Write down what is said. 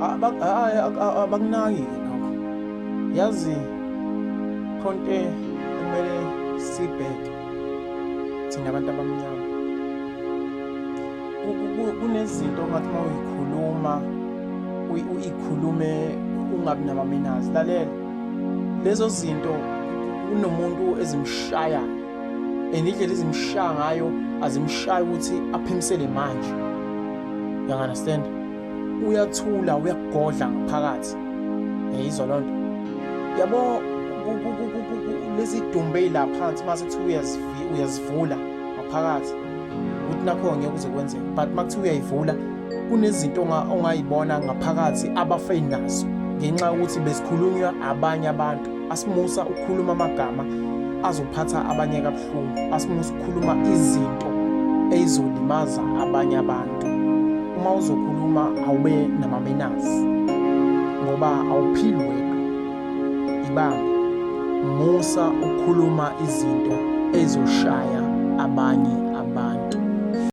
Abakunaki-ke lokho. Yazi khonto ekumele sibheke thina abantu abamnyama. Kunezinto ongathi uma uyikhuluma uyikhulume ungabi namamenazi. Lalela, lezo zinto kunomuntu ezimshayayo and indlela ezimshaya ngayo azimshayi ukuthi aphimisele manje. You understand? Uyathula, uyakugodla ngaphakathi. Yayizwa loo nto? Yabo, lezi dumbe ey'la phansi mase kuthiwa uyazivula ngaphakathi ukuthi nakho ngeke kuze kwenzeke, but uma kuthiwa uyayivula kunezinto ongayibona ngaphakathi abafe nazo ngenxa yokuthi besikhulunywa abanye abantu. Asimusa ukukhuluma amagama azophatha abanye kabuhlungu, asimusa ukukhuluma izinto eyizolimaza abanye abantu. Uma uzokhuluma awube namamenazi ngoba awuphili wedwa. Ibambe, musa ukukhuluma izinto ezoshaya abanye